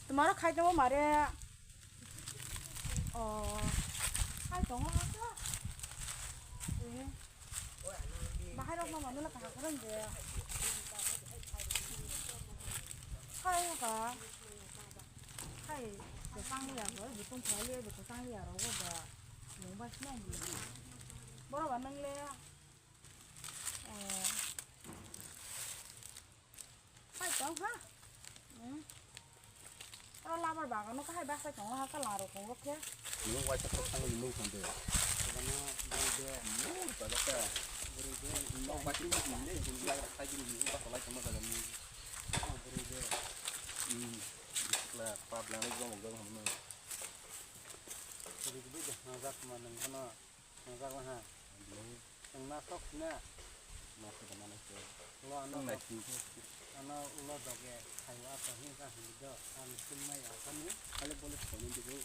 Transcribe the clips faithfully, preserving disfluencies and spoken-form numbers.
Tomorrow khai tongo mare. Oh. Khai tongo asa. Eh. Bahai rok no mano la kaham karon de. Khai ka. Khai ko sang ya ko, bu tong khai le ko sang ya ro ko ba. Mung ba sna ni. Boro ba nang le. Eh. Hai tong ha. Hmm. Oro labar bagano kahai bachai tongo ha, kalarok tongo khe. Nwng waisa kok thangwi nwng thangde. Bano bwrwi de. Nwng jaga khe. Bwrwi de. Nwng waisa kok nwng de, nwng jaga khai di nwng bachai lai tongma jaga ni. Ah, bwrwi de. Hmm. Bisla pabla ni jomok jaga hamno. Bwrwi de hangjak ma nwng bano. Nwng jago ha. Nwng na sok sina. Ma se bana na se. Lo ano. Nwng nai sini. Ano ulo doge khayo ato hin ka hin do. Ang sim mai ato ni. Kale bole phone di bo.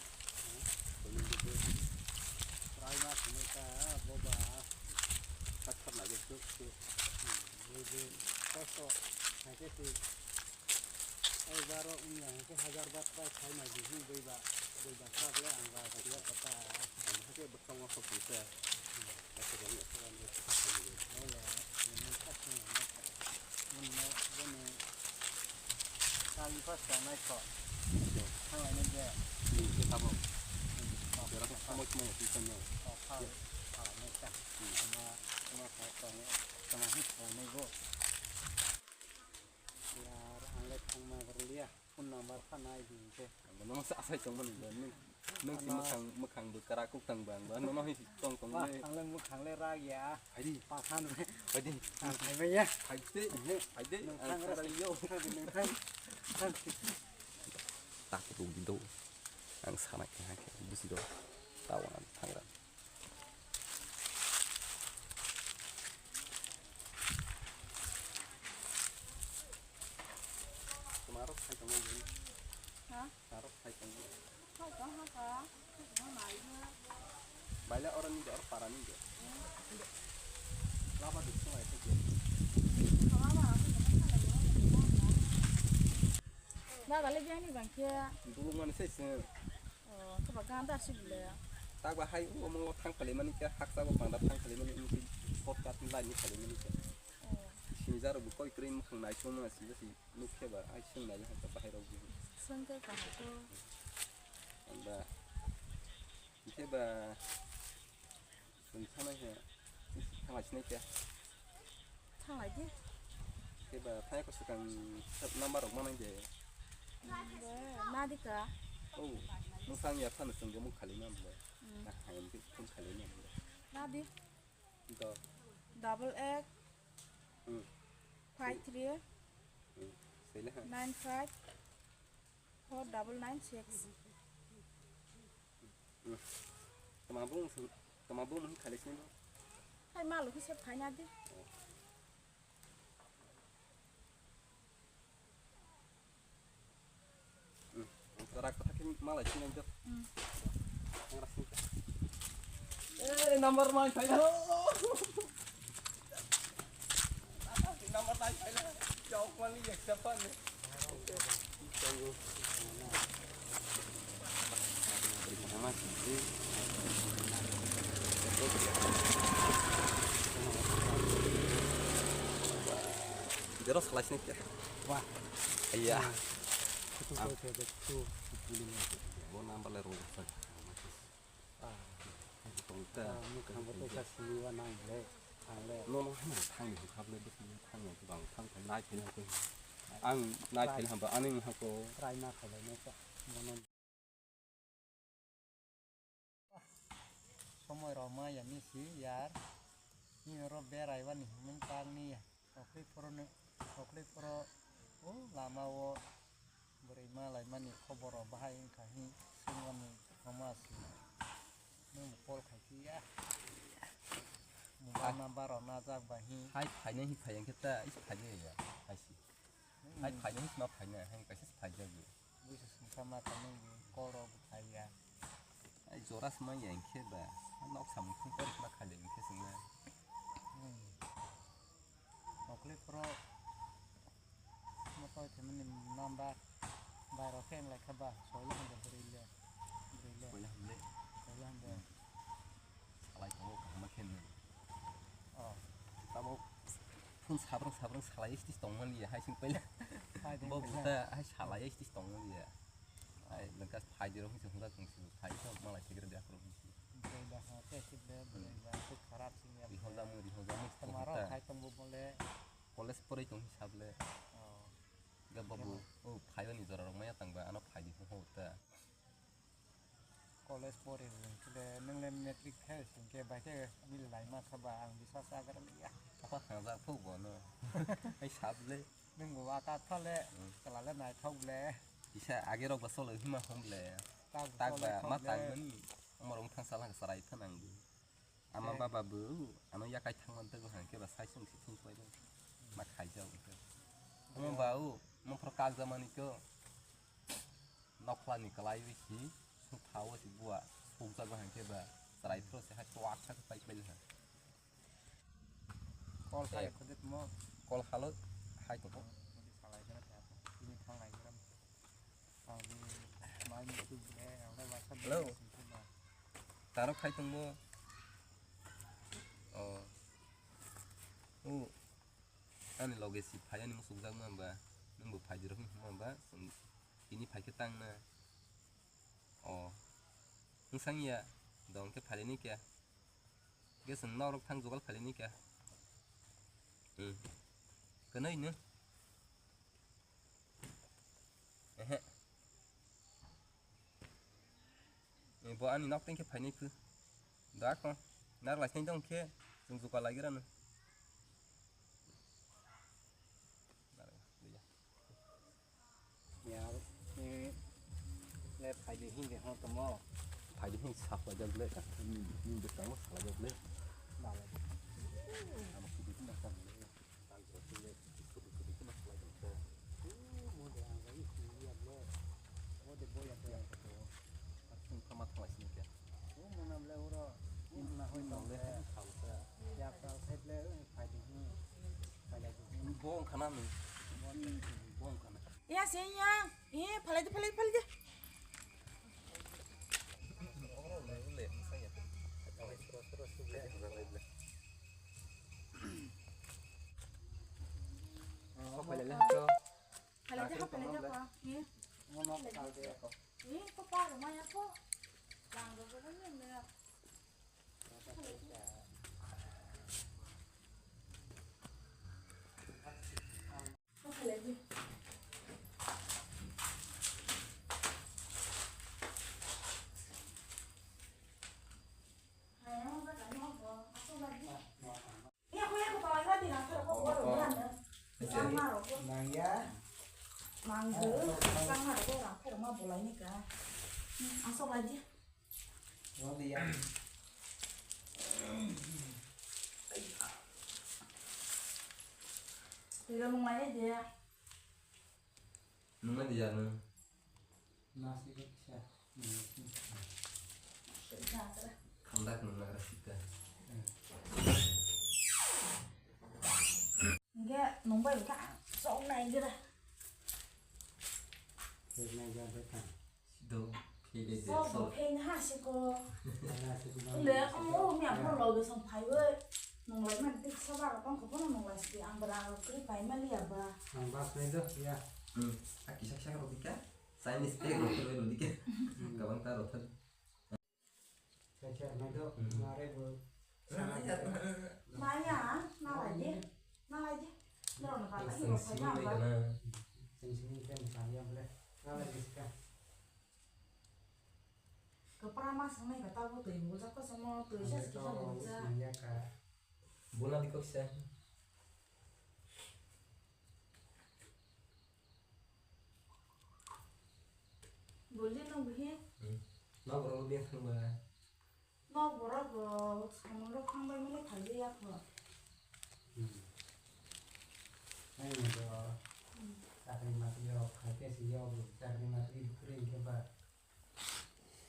Phone di bo. Try ma phone ka boba. Sak sak lage su su. Ye ye. Kosto. Hai ke si. Ai baro wngya hwnkhe hajar bat bai khai nai di hwnwi bui ba, bui ba sak le ang ba kariya kota. Ang hake bwskango sok twi se. Kaisa bani asa bani asa bani. Ole, nini sak sini nai kha. Mun no boni kali pas ka nai kho. Thang nai je. Ni ke tabo. Jora ko samo samo twi se no. Ko kha, kha nai kha. Sama, sama kha ko nai. Sama hi kha nai go. Yar, ang le thangma rwliya. Phone number kha nai di hwnkhe. Ang nono sa sai tongmani ba, nwng, nwng si mwkhang, mwkhang bwkra kwtang ba, ang ba nono hi tong tong le. Ang le mwkhang le rak ya. Phaidi. Pasan le. Phaidi. Ang phai maya. Phaidi. Phaidi. Ang thang ra yo. Thang di, nwng thang. Thang. Tak tu gitu. Ang sana khe ha khe busi do. Tawan thang ra. Tomarok khai tongmani. Ha? Narok khai tongmani. Khai tong ha ka. Khai tong ha mai ha. Baila oro ni de, oro para ni de. Laba de sung ai de. Laba le jani bangke. Dulu mana se se. Oh, khe ba ganda si bile. Tak ba hai omo thang phali mani khe, haksa bo panda thang phali mani, omo khe shortcut line ni phali mani khe. Oh. Sini jaro bo koi kri mukhang nai chong ma si si nuk khe ba ai sing nai ha bahai rok bi. Sing khe kaham to. Ang ba khe ba Chwng thangnai khe thanglai sinai khe. Thanglai di. Khe ba thai ko swkang number rok manai de. Be, nadi ka? Oh, nwng sang ya phano chwng bo muk khali na bole. Hmm. Na hayam khe phone khali na bole. Nadi. Do. Double eight. Hmm. Five three. Hmm. Sele ha. Nine five. Four double nine six. Tama bung sing, tama bung mung khali sini. Hai malu kisa phai na di. Rak tak malai sini aja. Ngeras sini. Eh, number main phai na. Number main phai na. Jauh mali ya siapa ni? Jero salai sini kya? Wah. Iya. Kutu kau kau tu. Bo number le rong sa. Ah. Tong ta. Ah, mukhang bo tei sa sini wa nang le. Ang le. No, no, hano thang ni hab le, bwswk ni thang ni bang thang thang nai thai na ko. Ang nai thai na ba, ani ha ko. Try na khalai no ta. Mono. Somoi rok ma ya ni si yar. Ni oro berai wa ni himung tang ni ya. Okhli phoro ni, okhli phoro o lama o bwrwi ma laimani khobor rok bahai wngkha hi swngmani thoma si nwng call khai phiya. Mobile number rok najak ba hi. Hai phainai hi phai wngkhe ta, is phainai ya, hai si. Hai phainai hi ma phainai, hai kaisa si phaijago. Buisa sungkha ma tamo bo call rok bo khai ya. Ai jora se man ya hwnkhe ba. Nok samung thung kor ma khaile hwnkhe swngnai. Hmm. Mokle pro mo toi themani number. Aro khe wng lai kha ba, soila hwnba bwrwi le, bwrwi le. Soila hwnle. Soila hwnba. Salai tongo kaham khe nw. Oh. Tamo phun sabrung sabrung salai stis tongmani ya, hai sing pela. Hai de Bo pela. Buta hai salai stis tongmani ya. Hai nangka phai de rok sing hwnda tong sing phai to malai thik re de akhro sing. Bwrwi le ha, te sik de, bwrwi le, hmm, khub kharap sing ya. Rihol jamu, rihol jamu. Tamo aro khai tongbo bole. College porai tong hisab le. Oh. Ga babu, oh, phai ni jora rok maya tang ba, ano phai di ho ta. College pori hwnkhe le, nwng le matric fail hwnkhe bai khe mili lai ma kha ba, ang biswas agar liya. Apa khangjak phuk bono. Ai sab le. Nwng bo aka tha le, hmm, kala le naithok le. Kisa age rok ba solo hima hom le. Tak Tak solo ba thok ma le. Tang mani. Amar wng thang sala sarai phan ang di. Ama eh. Baba bo, ano yakai thangma dego hang khe ba sai sung si thung pai dong. Ma khaijak wngkhe. Ama ba o, mo phoro kak jamani ko. Nokla ni kalai wi si, sung thao si bua, sung jago hang khe ba, chwrai phro se hai twak thak pai pai ha. Kol hai eh. Khode mo. Kol halo, hai to. Salai jana ta, ini thang lai jana. Hello. Taro khai tongbo. Oh. O. Ani loge si phai ani musuk jak ma ba. Nung bo phai dirok ma ba. Ini phai khe tang na. Oh. Nung sang ya. Dong khe phai ni kya. Ges nung norok thang jugal phai ni kya. Hmm. Kanai no. Ehe. Eh, bo ani nok tengkhe phainai phu. Da ko. Nar lai tong khe, chung juka lagi rano. Ya, eh, le phaidi hin de hon tomo. Phaidi hin sa phaidi le ka. Hin, hin de tamo sa le. Ba le. Amo kudu na ka le. Bo wngkha na ni. Bo wngkha na. Ya se ya. Eh, phalai de, phalai, phalai de. Phalai de, phalai de. Eh. Eh, ko pa ro ma ya ko. Lang ro ro ni me. Nangya. Nangya. Asok lagi. Tira nung lai dia. Nung lai dia nung. Nasi kisa. Khandak nung lai sita. Enggak, nung bai ka sok nai gira. Sok nai gira. Do, phede de, sok so. Pheng ha siko. Le, oh, mi ang loge song phai we. Nong lai man tik sa ba tong ko no nong lai si ang bara kri pai ma liya ba. Ang bas nai do, ya. Hmm. A kisa kisa ro dika. Chinese te ro ro dika. Gabang ta ro thal. Kisa kisa nai do, mare bo. Maya, na lai de. Na lai de. Noro na ba ta ro phai na ba. Teng sini teng sa ya ble. Na lai de ka. Kwpra ma swngnai kha tabuk twi bujak kosomo twi sa kisa bujak. Buna di koksa. Bolli no buhi. Hmm. Nok rok din thangba. Nok borok bo samung rok thangbai mani thangli yakho. Hmm. Ai mo do. Hmm. Chakri makri rok khai ke si yo, chakri makri bukri ke ba.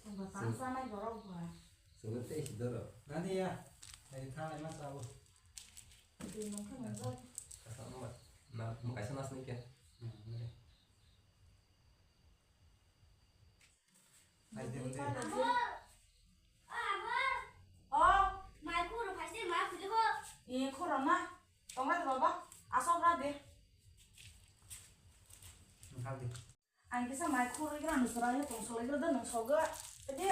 Ba tang sanai borok ba. Sungguh teh isi doro. Nanti ya. Dari thangai mas tahu. Di mungkin enggak. Kasar nama. Na, mau kaisa nas nih ya. Hmm, oke. Ang kisa mai khurui gra nung sora ya tong solai gra da nung soga. Tadi.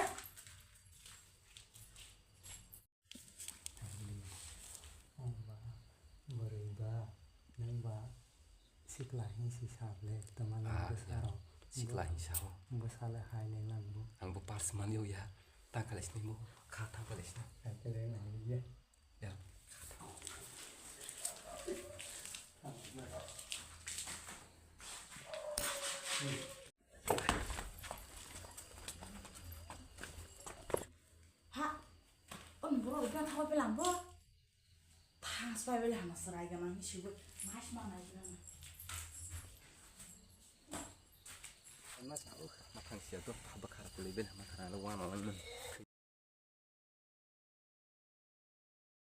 Ong ba, bwrwi ba, nung ba sikla hin si sa ble, tama nung Ah, bwsa ya. Rok. Sikla hin sa o. Bwsa le hai le lang bo. Ang bo pars man yo ya. Tang khalai sini bo. Kha tang khalai sini. Hai khe le nang ya. Ya. Ha, on bro, rikna thawa pelang bo. Thang spai bele hama serai gana ni sibu, mas ma nai gana. Mas, uh, mathang sia to, thaba khara pulai bele hama khara lo wan wan.